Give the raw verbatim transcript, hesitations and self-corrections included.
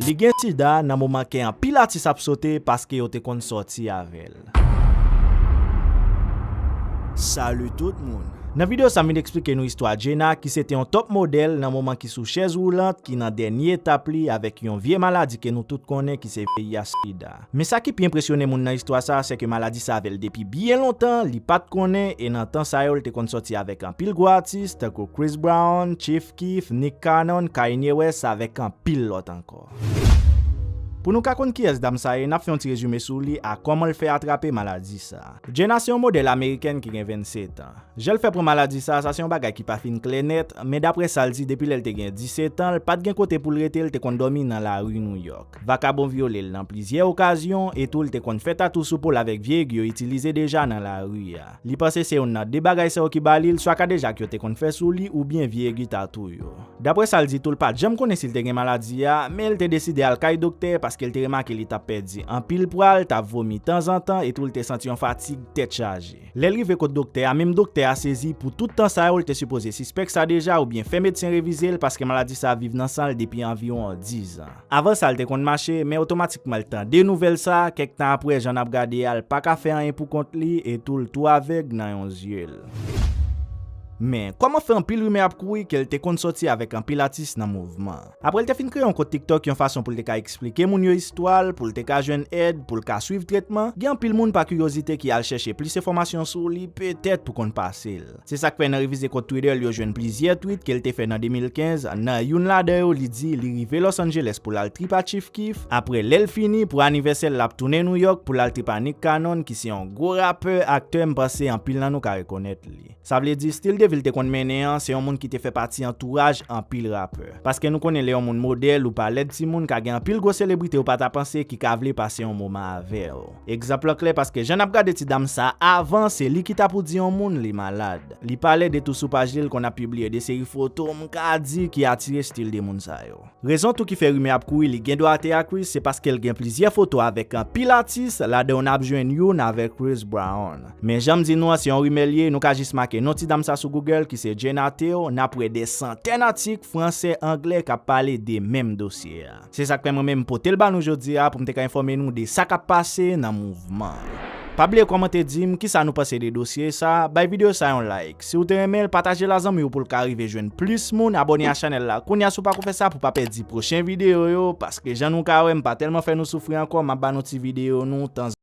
Li gen sida nan moman ke anpil atis ap sote paske yo te konn sòti avè l. Salut tout moun. Nan videyo sa, m vin eksplike nou istwa Jenna, ki se te yon top modèl nan moman ki sou chèz woulant, ki nan dènye etap li avèk yon vye maladi ke nou tout konnen ki se V I H sida. Men sa ki pi enpresyone moun nan istwa sa, se ke maladi sa avè l depi byen lontan, li pa t konnen, e nan tan sa yo, l te konn sòti avèk anpil gwo atis, tankou Chris Brown, Chief Keef, Nick Cannon, Kanye West, avèk anpil lòt ankò. Pou nou ka konn kiyès dam sa ye, n ap fè yon ti rezime sou li ak kòman l fè atrape maladi sa. Jenna se yon modèl amerikèn ki gen vennsetan. Jan l fè pran maladi sa, sa se yon bagay ki pa fin klè nèt, men daprè sa l di, depi lè l te gen disetan, l pa t gen kote pou l rete, l te konn dòmi nan lari Nouyòk. Vakabon vyole l nan plizyè okazyon, e tou l te konn fè tatou sou po l avèk vye egi yo itilize deja nan lari a. Li panse se youn nan de bagay sa yo ki ba li l, swa kadejak yo te konn fè sou li, oubyen vye egi tatou yo. Daprè sa l di tou, l pa t janm konnen si l te gen maladi a, men l te deside al kay doktè paske l te remake li t ap pèdi anpil pwa, l t ap vomi tanzantan, e tou l te santi yon fatig tèt chaje. Lè l rive kot doktè a, menm doktè a sezi pou tout tan sa yo, l te sipoze sispèk sa deja oubyen fè medsen revize l paske maladi sa viv nan san l depi anviwon dizan. Avan sa, l te konn mache, men otomatikman l tande nouvèl sa, kèk tan apre, jan n ap gade a, l pa ka fè anyen pou kont li, e tou l tou avèg nan yon zye l. Men, kòman fè anpil rimè ap kouri ke l te konn sòti avèk anpil atis nan mouvman? Apre l te fin kreye yon kont TikTok yon fason pou l te ka eksplike moun yo istwa l, pou l te ka jwenn èd, pou l ka swiv tretman, gen anpil moun pa kiryozite ki al chèche plis enfòmasyon sou li, petèt pou konn pase l. Se sa k fè nan revize kont Twitter l yo jwenn plizyè tweet ke l te fè nan de mil kenz, nan youn ladan yo li di li rive Los Angeles pou l al trip a Chief Keef, apre lè l fini pou anivèsè l l ap tounen Nouyòk pou l al trip a Nick Cannon ki se yon gwo rapè, aktè, m panse anpil nan nou ka rekonèt li. Sa vle di, stil de vi l te konn mennen an, se yon moun ki te fè pati antouraj anpil rapè. Paske nou konnen lè yon moun modèl ou pa lèd timoun, ka gen anpil gwo selebrite ou pa ta panse ki ka vle pase yon moman avè w. Egzanp lan klè, paske jan n ap gade ti dam sa avan, se li ki ta pou di yon moun li malad. Li pa lèd e tou sou paj li, l konn ap pibliye de seri foto, m ka di, ki atire stil de moun sa yo. Rezon tou ki fè rimè ap kouri li gen dwa te ak Chris, se paske l gen plizyè foto avèk anpil atis, ladan yo n ap jwenn youn avèk Chris Brown. Men jan m di nou an, se yon rimè l ye, nou ka jis make non ti dam sa sou Google ki se Jenna Tew, n ap wè de santèn atik fransè, anglè k ap pale de menm dosye a. Se sa k fè mwen menm pote l ba nou jodi a pou m te ka enfòme nou de sa k ap pase nan mouvman an. Pa bliye kòmante di m kisa nou panse de dosye sa, bay videyo sa yon like. Si w te renmen l, pataje l a zanmi w pou l ka rive jwenn plis moun, abòne a chanèl la kounye a si w pako fè sa pou w pa pèdi pwochen videyo yo, paske jan nou ka wè m pa tèlman fè nou soufri ankò, m ap ba nou ti videyo nou tanzantan.